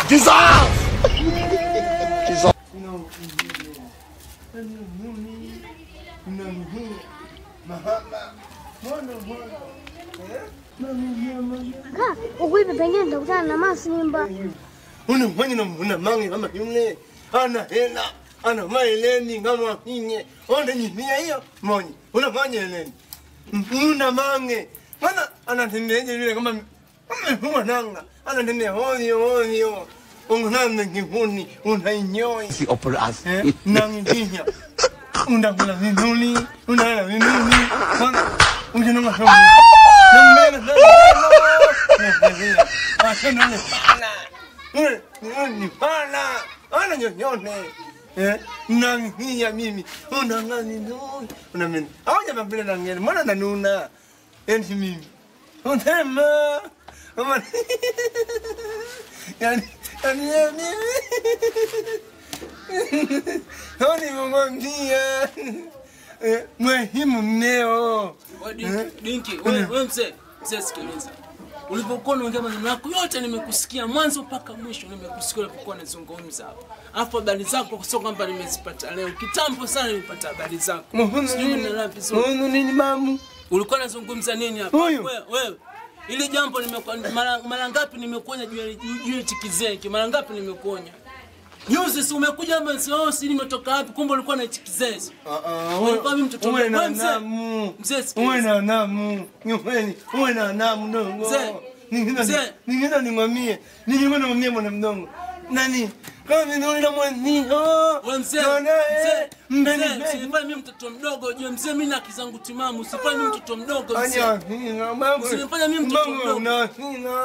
Jesus! Jesus! Ukuipe pengine nitakutana na masimba. Una mangi kama yule ana hela ana maeleni kama kinye ona nyimia hiyo monyi una manyeleni una mange mana anatendeje yule kama kama nanga anatendea ovyo ovyo ungnana ngihuni unainyoi si operas nanginya undakula vinuni unala vinuni mana unjenonga na mimi una mimi Dinki, wewe mzee, mzee sikiliza. Ulipokuwa unaongea maneno yako yote nimekusikia mwanzo mpaka mwisho, nimekusikia ulipokuwa unazungumza hapa. Alafu habari zako sio kwamba nimezipata leo. Kitambo sana nimepata habari zako. Sijui unaelewa vizuri. Nini mamu? Ulikuwa unazungumza nini hapa? Wewe wewe. Ile jambo nimekuwa mara ngapi nimekuonya juu ya chikizeki? Mara ngapi nimekuonya? Juzi si umekuja hapa sio si nimetoka wapi kumbe ulikuwa na chikizezi. Ulikuwa mimi mtoto mdogo. Mzee uwe na namu. Uwe na namu ndogo. Mzee. Ningeza ningwamie. Ningeza ningwamie mwana mdogo. Nani? Kama mimi ndio mwanio. Wewe mzee. Mzee, usifanye mimi mtoto mdogo. Unajua mzee mimi na haki zangu timamu. Usifanye mimi mtoto mdogo mzee. Usifanye mimi mtoto mdogo.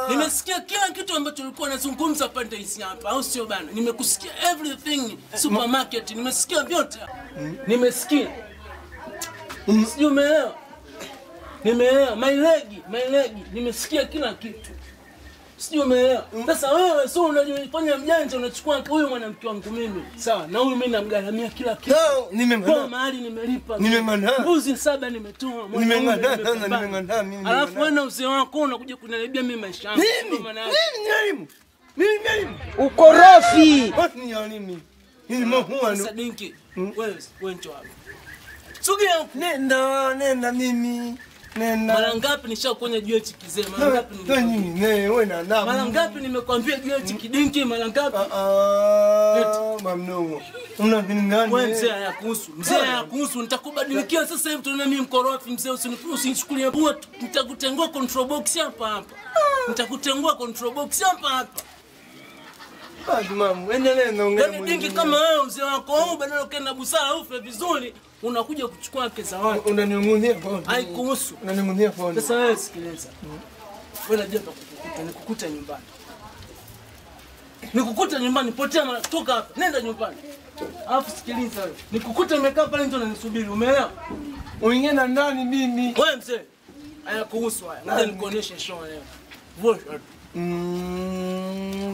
Nimesikia kila kitu ambacho ulikuwa unazungumza pande hizi hapa, au sio bana? Nimekusikia everything supermarket, nimesikia vyote. Nimesikia. Sijui umeelewa? Nimeelewa. My leg, nimesikia kila kitu. Sijui umeelewa? Sasa wewe sio unajifanya mjanja unachukua huyu mwanamke wangu mimi. Sawa, na huyu mimi namgharamia kila kitu. Nimemgharamia. Kwa mahali nimelipa. Nimemgharamia. Mbuzi 7 nimetoa. Nimemgharamia mimi. Alafu wewe na uzee wako unakuja kunaribia mimi maisha yangu. Mimi ni Mimi ni Ukorofi. Wapi ni mimi? Mimi mwa. Sasa Dinki, wewe njoo hapa. Sogea. Nenda mimi. Nenda. Mara ngapi nishakuonya juu ya chikizee? Mara ngapi nimekuambia? Mara ngapi nimekwambia juu ya chikidinki? Mara ngapi? Mamnongo. Unaningani? Wewe mzee hayakuhusu. Mzee hayakuhusu. Nitakubadilikia sasa hivi tunaona mimi mkorofi mzee usinichukulie poa. Nitakutengua control box hapa hapa. Nitakutengua control box hapa hapa. Basi mamu, endelea naongea. Yaani Dinki kama wewe mzee wako au badala ukaenda busara ufe vizuri, unakuja kuchukua wake za watu. Unaniungunia phone. Haikuhusu. Unaniungunia phone. Sasa wewe sikiliza. Wewe najua nitakukuta, nikukuta nyumbani. Nikukuta nyumbani, potea mara toka hapa, nenda nyumbani. Alafu sikiliza wewe. Nikukuta nimekaa pale nje unanisubiri, umeelewa? Uingie na ndani mimi. Wewe mzee, hayakuhusu haya. Ngoja nikuoneshe show leo. Vote.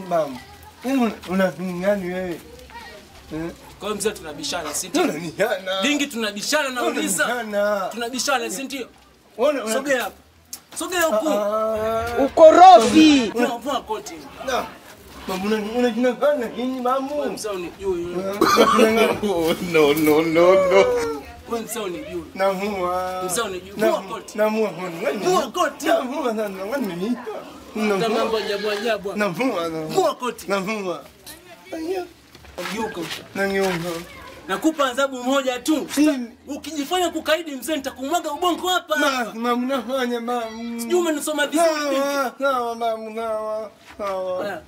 Mamu. Unaningani wewe? Kwa mzee tunabishana, si ndio? Dingi tunabishana na uliza. Tunabishana, si ndio? Sogea hapa. Sogea huku. Ukorofi. Vua koti. Na. Mamu unajinangana nini mamu? Wewe mzee unijui. No no no no. Wewe mzee unijui. Namua. Mzee unijui. Vua koti. Namua. Vua koti. Namua sana. Ngani mimi? Mambo ajabu ajabu. Namua. Vua koti. Namua. Geuka. Nangeuka. Nakupa adhabu moja tu. Ukijifanya kukaidi mzee nitakumwaga ubongo hapa. Mamu nafanya mamu. Sijui umenisoma vizuri. Sawa mamu sawa. Sawa.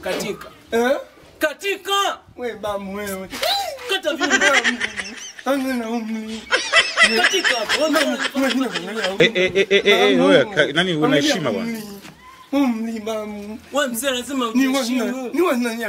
Katika. Eh? Katika. Wewe mamu wewe. Kata viuno. Angena umri. Katika hapo. Wewe nani una heshima bwana? Umri mamu. Wewe mzee lazima uheshimu. Ni wewe nani?